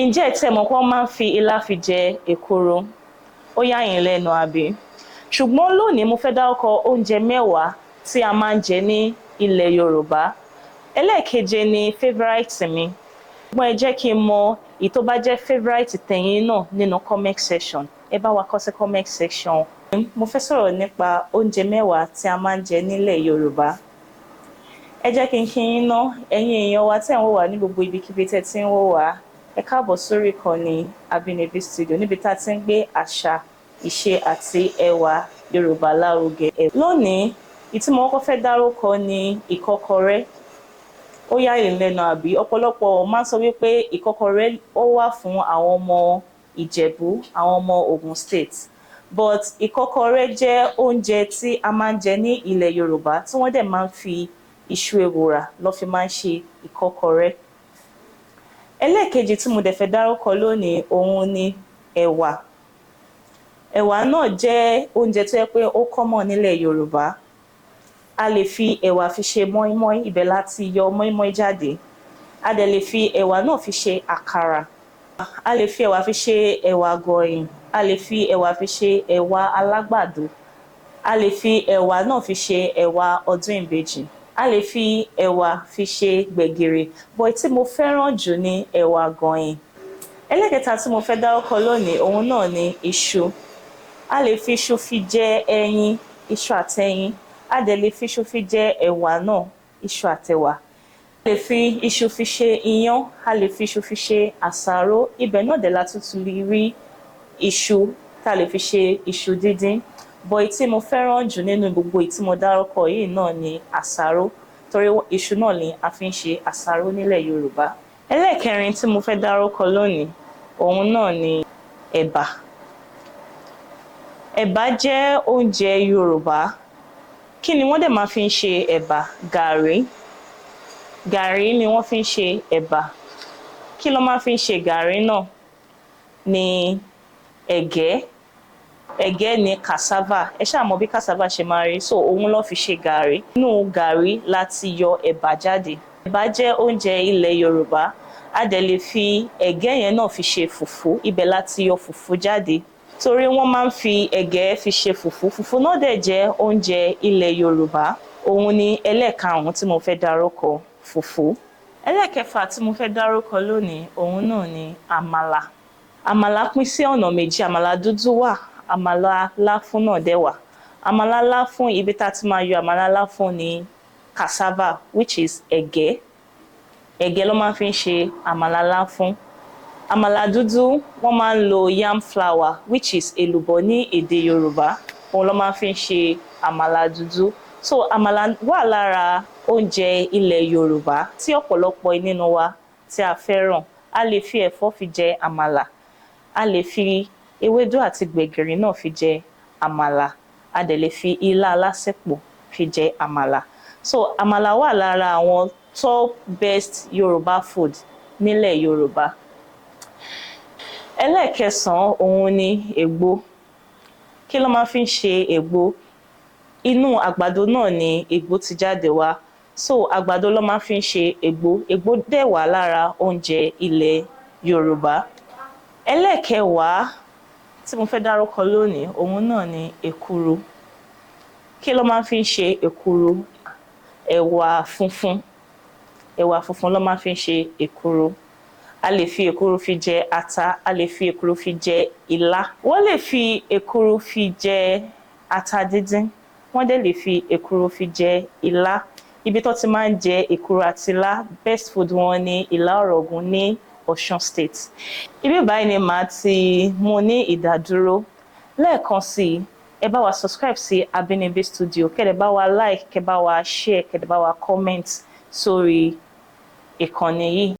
Ǹjẹ́ ẹ tiẹ̀ mọ̀ pé wọ́n máa ń fi ilá fi jẹ èkuru? Ó yà yín lẹ́nu, àbí? Ṣùgbọ́n lónìí, mo fẹ́ dárúkọ oúnjẹ 10 tí a máa ń jẹ ní ilẹ̀ Yorùbá. Ẹlẹ́ẹ̀keje ni favourite mi. Ṣùgbọ́n ẹ jẹ́ kí n mọ èyí tó bá jẹ́ favourite tẹ̀yin náà nínú comment section. Ẹ bá wa kọ sí comment section. Mo fẹ́ sọ̀rọ̀ nípa oúnjẹ 10 tí a máa ń jẹ nílẹ̀ Yorùbá. Ẹ jẹ́ kí n kí yín ná, ẹ̀yin èèyàn wa tí ẹ̀ ń wò wá ní gbogbo ibikíbi tẹ́ ti ń wò wá. Ẹ káàbọ̀ sórí ìkànnì Àbínibí Studio, níbi tá a ti ń gbé àṣà, ìṣe àti ẹwà Yorùbá lárugẹ. Lónìí, èyí tí mo kọ́kọ́ fẹ́ dárúkọ ni ìkọ́kọrẹ́. Ó yà yín lẹ́nu, àbí? Ọ̀pọ̀lọpọ̀ máa ń sọ wípé ìkọ́kọrẹ́, ó wà fún àwọn ọmọ Ìjẹ̀bú, àwọn ọmọ Ogun State, but ìkọ́kọrẹ́ jẹ́ oúnjẹ tí a máa ń jẹ ní ilẹ̀ Yorùbá, tí wọ́n dẹ̀ máa ń fi iṣu ewùrà ló fi máa ń ṣe ìkọ́kọrẹ́. Ẹlẹ́ẹ̀kejì tí mo dẹ̀ fẹ́ dárúkọ lónìí, òun ni ẹ̀wà. Ẹ̀wà náà jẹ́ oúnjẹ tó jẹ́ pé ó common nílẹ̀ Yorùbá. A lè fi ẹ̀wà fi ṣe mọ́ínmọ́ín, ibẹ̀ la ti yọ mọ́ínmọ́ín jáde. A dẹ̀ lè fi ẹ̀wà náà fi ṣe àkàrà. A lè fi ẹ̀wà fi ṣe ẹ̀wà àgọ̀yìn. A lè fi ẹ̀wà fi ṣe ẹ̀wà alágbàdo. A lè fi ẹ̀wà náà fi ṣe ẹ̀wà ọdún ìbejì. A lè fi ẹ̀wà fi ṣe gbẹ̀gìrì, but tí mo fẹ́ràn jù ni ẹ̀wà àgọ̀yìn. Ẹlẹ́kẹta tí mo fẹ́ dárúkọ lónìí, òun náà ni iṣu. A lè fi iṣu fi jẹ ẹyin, iṣu àtẹyin. A dẹ̀ lè fi iṣu fi jẹ ẹ̀wà náà, iṣu àtẹ̀wà. A lè fi iṣu fi ṣe iyán. A lè fi iṣu fi ṣe àsáró. Ibẹ̀ náà dẹ̀ la tún tún lè rí iṣu tá a lè fi ṣe iṣu díndín, but èyí tí mo fẹ́ràn jù nínú gbogbo èyí tí mo dárúkọ yìí náà ni àsáró, torí iṣu náà ni a fi ń ṣe àsáró nílẹ̀ Yorùbá. Ẹlẹ́ẹ̀kẹrin tí mo fẹ́ dárúkọ lónìí, òun náà ni ẹ̀bà. Ẹ̀bà jẹ́ oúnjẹ Yorùbá. Kí ni wọ́n dẹ̀ máa fi ń ṣe ẹ̀bà? Gàrí. Gàrí ni wọ́n fi ń ṣe ẹ̀bà. Kí ló máa fi ń ṣe gàrí náà? Ni ẹ̀gẹ́. Ẹ̀gẹ́ ni cassava. Ẹ ṣáà mọ̀ bí cassava ṣe máa rí, so òun ló fi ṣe gàrí. Nínú gàrí la ti yọ ẹ̀bà jáde. Ẹ̀bà jẹ́ oúnjẹ ilẹ̀ Yorùbá. A dẹ̀ lè fi ẹ̀gẹ́ yẹn náà fi ṣe fùfú. Ibẹ̀ la ti yọ fùfú jáde, torí wọ́n máa ń fi ẹ̀gẹ́ fi ṣe fùfú. Fùfú náà dẹ̀ jẹ́ oúnjẹ ilẹ̀ Yorùbá. Òun ni ẹlẹ́ẹ̀karùn-ún tí mo fẹ́ dárúkọ, fùfú. Ẹlẹ́ẹ̀kẹfà tí mo fẹ́ dárúkọ lónìí, òun náà ni àmàlà. Àmàlà pín sí ọ̀nà méjì. Àmàlà dúdú wà, àmàlà láfún náà dẹ̀ wà. Àmàlà láfún, ibi tá a ti máa yọ àmàlà láfún ni cassava, which is ẹ̀gẹ́. Ẹ̀gẹ́ ló máa fi ń ṣe àmàlà láfún. Àmàlà dúdú, wọ́n máa ń lo yam flour, which is èlùbọ́ ní èdè Yorùbá. Òun ló máa fi ń ṣe àmàlà dúdú. So àmàlà wà lára oúnjẹ ilẹ̀ Yorùbá tí ọ̀pọ̀lọpọ̀ nínú wa tí a fẹ́ràn. A lè fi ẹ̀fọ́ fi jẹ àmàlà. A lè fi ewédú àti gbẹ̀gìrì náà fi jẹ àmàlà. A dẹ̀ lè fi ilá alásèpọ̀ fi jẹ àmàlà. So àmàlà wà lára àwọn top best Yorùbá food nílẹ̀ Yorùbá. Ẹlẹ́ẹ̀kẹsàn-án, òun ni ègbò. Kí ló máa fi ń ṣe ègbò? Inú àgbàdo náà ni ègbò ti jáde wá, so àgbàdo ló máa fi ń ṣe ègbò. Ègbò dẹ̀ wà lára oúnjẹ ilẹ̀ Yorùbá. Ẹlẹ́ẹ̀kẹwàá tí mo fẹ́ dárúkọ lónìí, òun náà ni èkuru. Kí ló máa fi ń ṣe èkuru? Ẹ̀wà funfun. Ẹ̀wà funfun ló máa fi ń ṣe èkuru. A lè fi èkuru fi jẹ ata. A lè fi èkuru fi jẹ ilá. Wọ́n lè fi èkuru fi jẹ ata díndín. Wọ́n dẹ̀ lè fi èkuru fi jẹ ilá. Ibi tó ti máa ń jẹ èkuru àti ilá, best food wọn ní Ìlá Ọ̀ràngún ní Ọ̀ṣun State. Ibi báyìí ni màá ti mú ní ìdádúró. Lẹ́ẹ̀kan sí i, ẹ bá wa subscribe sí Abínibí Studio, kẹ́ dẹ̀ bá wa like, kẹ́ bá wa share, kẹ́ dẹ̀ bá wa comment sórí ìkànnì yìí.